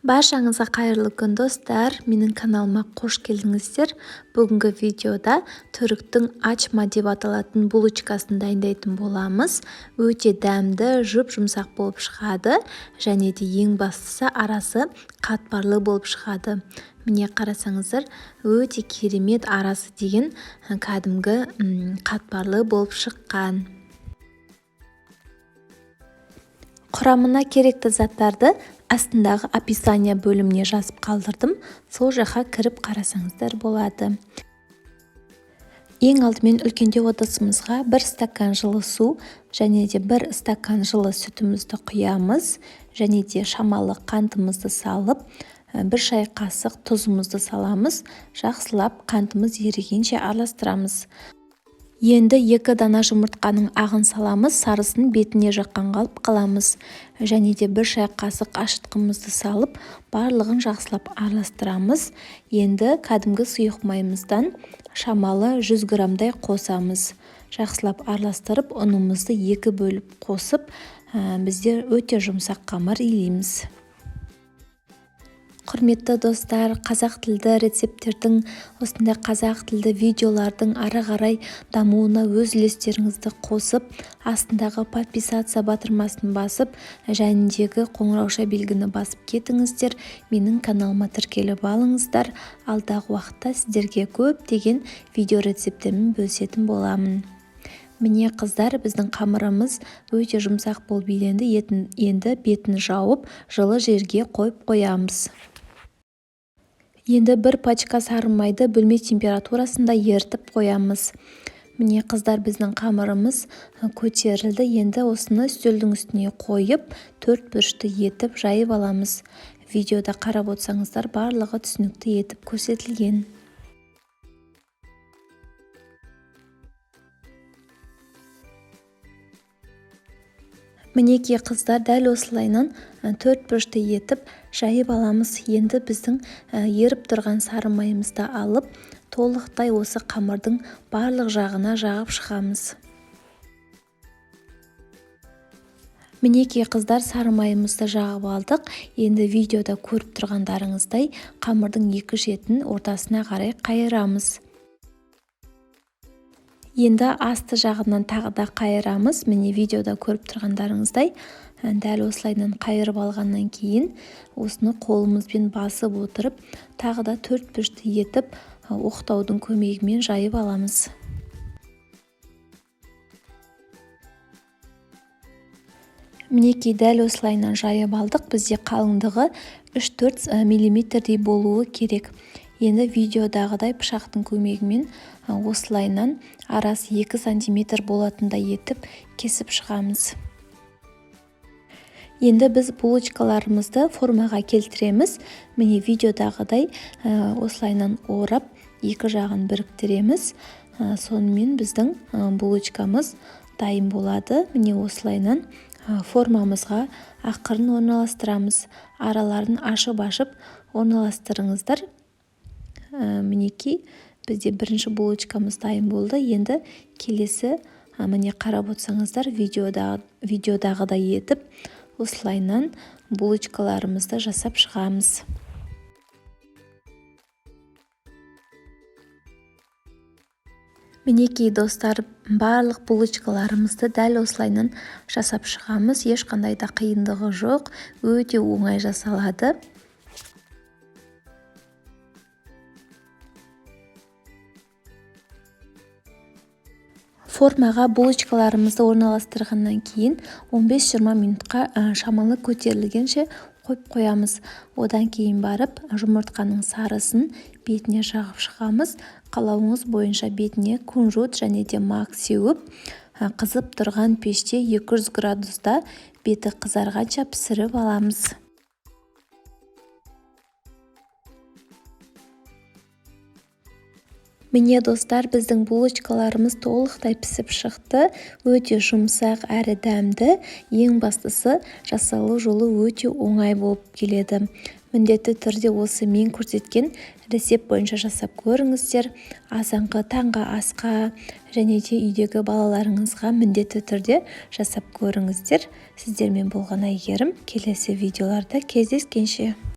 Баршаңызға қайырлы күн, достар! Менің каналыма қош келдіңіздер. Бүгінгі видеода түріктің ачма деп аталатын булочкасын дайындайтын боламыз. Өте дәмді, жұп-жұмсақ болып шығады және де ең бастысы арасы қатпарлы болып шығады. Міне, қарасаңыздар, өте керемет, арасы деген кәдімгі қатпарлы болып шыққан. Құрамына керекті заттарды астындағы описание бөліміне жазып қалдырдым, сол жаққа кіріп қарасаңыздар болады. Ең алдымен үлкендеу ыдысымызға 1 стакан жылы су және де 1 стакан жылы сүтімізді құямыз және де шамалы қантымызды салып, 1 шай қасық тұзымызды саламыз. Жақсылап қантымыз ерігенше араластырамыз. Енді 2 дана жұмыртқаның ағын саламыз, сарысын бетіне жаққан қалып қаламыз. Және де 1 шай қасық ашытқымызды салып, барлығын жақсылап араластырамыз. Енді кәдімгі сұйық майымыздан шамалы 100 граммдай қосамыз. Жақсылап араластырып, ұнымызды 2 бөліп қосып, бізде өте жұмсақ қамыр илейміз. Құрметті достар, қазақ тілді рецепттердің, осындай қазақ тілді видеолардың ары қарай дамуына өз үлестеріңізді қосып, астындағы подписаться батырмасын басып, жәніндегі қоңыраушa белгіні басып кетіңіздер. Менің каналыма тіркеліп алыңыздар. Алдағы уақытта сіздерге көптеген видео рецепттермен бөлісетін боламын. Міне, қыздар, біздің қамырымыз өте жұмсақ болып иленді. Енді бетін жауып, жылы жерге қойып қоямыз. Енді 1 пачка сары майды бөлме температурасында ерітіп қоямыз. Міне, қыздар, біздің қамырымыз көтерілді. Енді осыны үстелдің үстіне қойып, төрт бұрышты етіп жайып аламыз. Видеода қарап отырсаңыздар, барлығы түсінікті етіп көрсетілген. Мінекей, қыздар, дәл осылайынан төрт бұрышты етіп жайып аламыз. Енді біздің еріп тұрған сары майымызды алып, толықтай осы қамырдың барлық жағына жағып шығамыз. Мінекей, қыздар, сары майымызды жағып алдық. Енді видеода көріп тұрғандарыңыздай қамырдың екі шетін ортасына қарай қайырамыз. Енді асты жағынан тағы да қайырамыз. Міне, видеода көріп тұрғандарыңыздай дәл осылайынан қайырып алғаннан кейін осыны қолымызбен басып отырып, тағы да төрт бұрышты етіп оқтаудың көмегімен жайып аламыз. Мінекей, дәл осылайынан жайып алдық. Бізде қалыңдығы 3-4 миллиметрдей болуы керек. Енді видеодағыдай пышақтың көмегімен осылайынан арасы 2 сантиметр болатындай етіп кесіп шығамыз. Енді біз булочкаларымызды формаға келтіреміз. Міне, видеодағыдай осылайынан орап, екі жағын біріктіреміз. Сонымен біздің булочкамыз дайын болады. Міне, осылайынан формамызға ақырын орналастырамыз. Араларын ашып-ашып орналастырыңыздар. Мінекей, бізде бірінші булочкамыз дайын болды. Енді келесі, міне, қарап отырсаңыздар, видеодағыдай етіп осылайынан булочкаларымызды жасап шығамыз. Мінекей, достар, барлық булочкаларымызды дәл осылайынан жасап шығамыз. Ешқандай да қиындығы жоқ, өте оңай жасалады. Формаға булочкаларымызды орналастырғаннан кейін 15-20 минутқа шамалы көтерілгенше қойып қоямыз. Одан кейін барып жұмыртқаның сарысын бетіне жағып шығамыз. Қалауыңыз бойынша бетіне кунжут және де мак сеуіп, қызып тұрған пеште 200 градуста беті қызарғанша пісіріп аламыз. Міне, достар, біздің булочкаларымыз толықтай пісіп шықты. Өте жұмсақ әрі дәмді. Ең бастысы, жасалу жолы өте оңай болып келеді. Міндетті түрде осы мен көрсеткен рецепт бойынша жасап көріңіздер. Азанғы таңғы асқа және де үйдегі балаларыңызға міндетті түрде жасап көріңіздер. Сіздермен болған Әйгерім. Келесі видеоларда кездескенше.